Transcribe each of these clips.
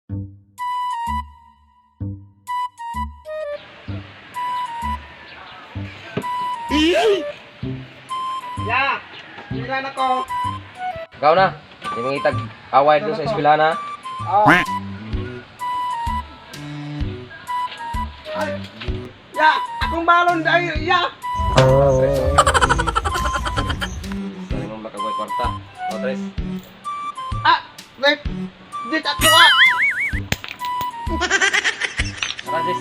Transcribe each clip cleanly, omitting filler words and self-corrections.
Ya, sila na ko. Ikaw na. Di mangitag away doon sa eskwelahan ha. Oh. Ay, ya, akong balon dahil ya. Sorry mo makagway kwarta. O, tres. Ah, wait. Dit ako ah. Francis.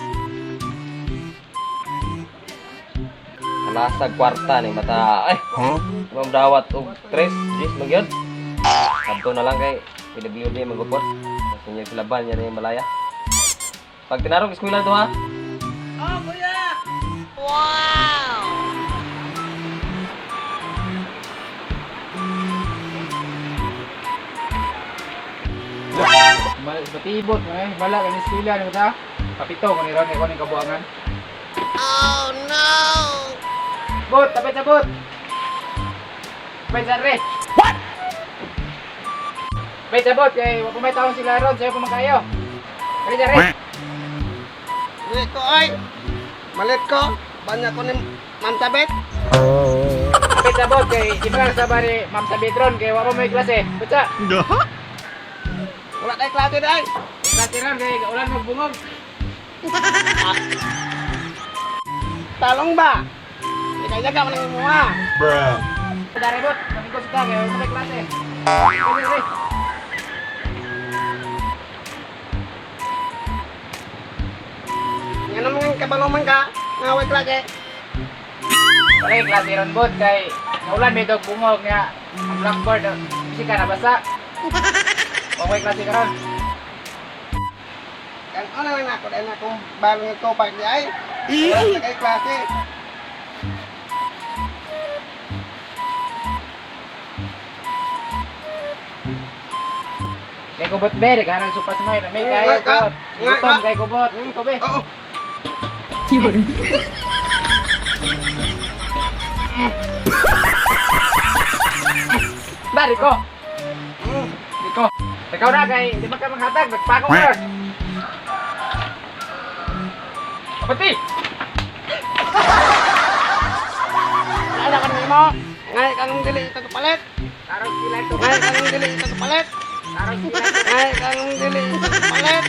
Kalasag kwarta ni mata. Ay, huh? Imong dawat og tres, jis magyod. Kadto na lang kay PWD magupot. Sa inyo kilaban niya ni Malaya. Pag tinarong eskwela to ha. Oh, kuya. Batibot mo eh. Bala kami eskwela ni ta. Kapito kung iron ko ning kabuangan. Oh no. Bot, tapit sa bot. Tapit sa re. What? Tapit sa bot kay wa pa may taon sila ron, sayo pa man kayo. Dali sa re. Dili ko ay. Malit ko. Banya ko ni Ma'am Sabet. Tapit sa bot kay di man sa bari Ma'am sa Bitron kay wa pa may klase. Butsa. Wala kay klase dai. Klase ron kay ulan magbungog. Talong ba? Ikaw jaga man ang imuha. Dare bot, mamingko sa ta kay wa pa may klase. Dali sa re. Nga naman kabalo man ka. Nga way klase. Wala yung klase ron bot kay naulan may dog bungog nga ang blackboard bisi ka nabasa. Okay klase karon. Kan ano lang ako dahil akong balon ko pag di ay. Wala kay klase. Kay kubot be, karon supas may may kayo Nga ka. ko. Nga Gutom ka. kay kubot. Ko be. Oo. Bari ko. Diko. Ikaw na kay di man ka manghatag, nagpako ka. Kapati. Wala ka nimo. Ngay kang dili ito kapalit. Karon sila ito. Ngay kang dili ito kapalit. Karon sila ito. Ngay kang dili ito kapalit.